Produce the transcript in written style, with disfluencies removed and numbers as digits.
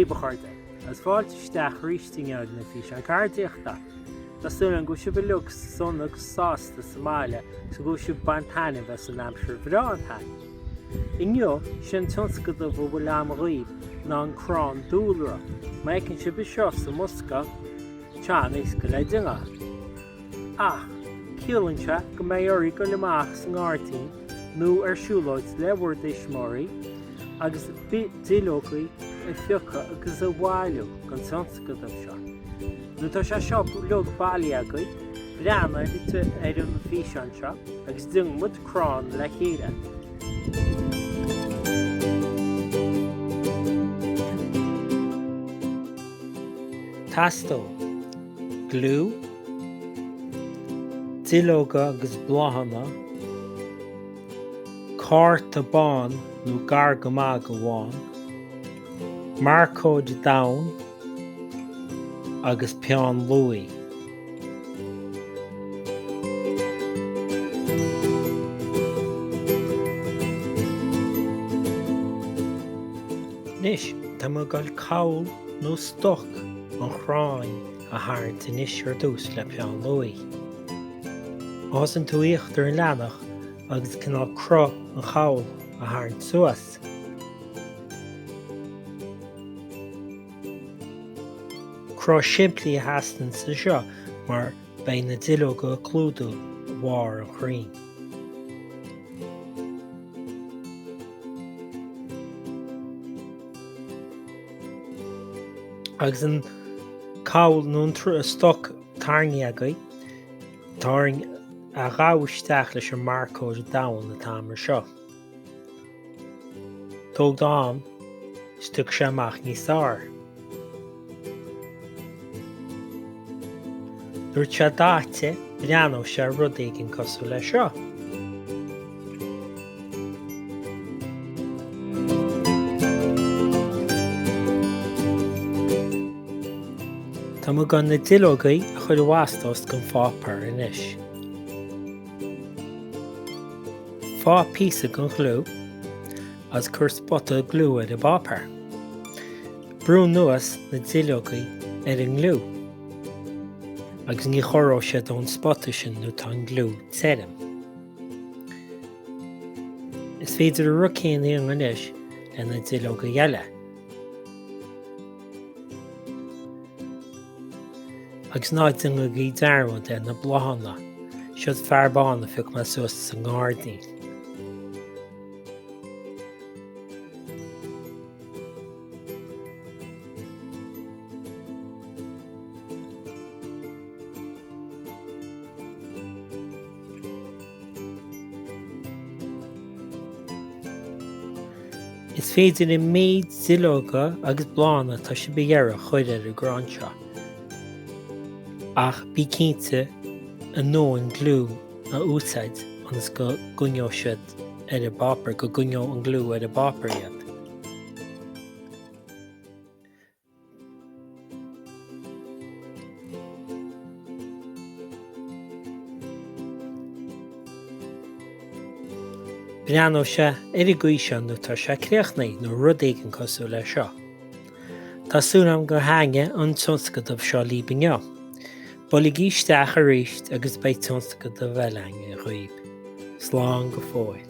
dhaoibh a chairde, agus fáilte isteach arís inniu ag na físeáin ceardaíochta. Tá súil agam go bhfuil sibh uilig sona agus sásta sa mbaile agus go bhfuil sibh ag baint taitneamh as an aimsir bhreá atá againn. Inniu, sé an tionscadal a bhfuil agam dhaoibh ná an crann dúlra. Má fheiceann sibh é seo sa mbosca, tá an-éasca le déanamh. Ach, ciallaíonn sé go mbeidh oraibh goil amach sa ngairdín nó ar siúlóid le bhur dtuismitheoirí agus duilleogaí a phiocadh agus a bhailiú don tionscadal seo. Nuair atá sé seo uilig bailithe agaibh, breathnaigh ar an bhfíseán seo agus déanfaidh muid crann le chéile. Teastóidh gliú, duilleoga agus bláthanna, cárta bán nó gar go maith go bhán, marcóir donn agus peann luaidhe. Anois, tá mé ag dul cabhail nó stoc an chrainn a tharraingt anois ar dtús le peann luaidhe. Má thosaíonn tú íochtar an leathanach agus cineál cruth an chabhail a tharraingt suas. Cruth simplí a theastaíonn anseo mar beidh na duilleoga ag clúdú bharr an chrainn. Agus an cabhail nó an stoc tarraingthe agaibh, tá orainn a ghabh isteach leis an marcóir donn atá mar seo. Tóg do am is tiocfaidh sé amach níos fearr. Nuair atá sé daite, breathnóidh sé rud éigin cosúil le seo. Tá mé ag dul na duilleogaí a chur i bhfastósc den pháipéar anois. Faigh píosa den ghliú agus cuir spota gliú ar an bpáipéar. Brú anuas na duilleogaí ar an ngliú agus ní chorróidh siad ón spota sin nó tá an gliú tirim. Is féidir an rud céanna a dhéanamh anois le na duilleogaí eile. Agus ná déanaigí dearmad ar na bláthanna. Siod fear bán a phioc mé suas sa ngairdín. Is féidir an méid duilleoga agus bláthanna atá sibh ag iarraidh a chur ar an gcrann seo, ach bí cinnte a ndóthain gliú a úsáid ionas go gcoinneoidh siad ar an bpáipéar, go gcoinneoidh an gliú ar an bpáipéar iad. Breathnóidh sé ar an gcaoi seo nuair atá sé críochnaithe nó rud éigin cosúil le seo. Tá súil agam gur thaitnigh an tionscadal seo libh inniu. Buailigí isteach arís agus beidh tionscadal eile againn dhaoibh. Slán go fóill.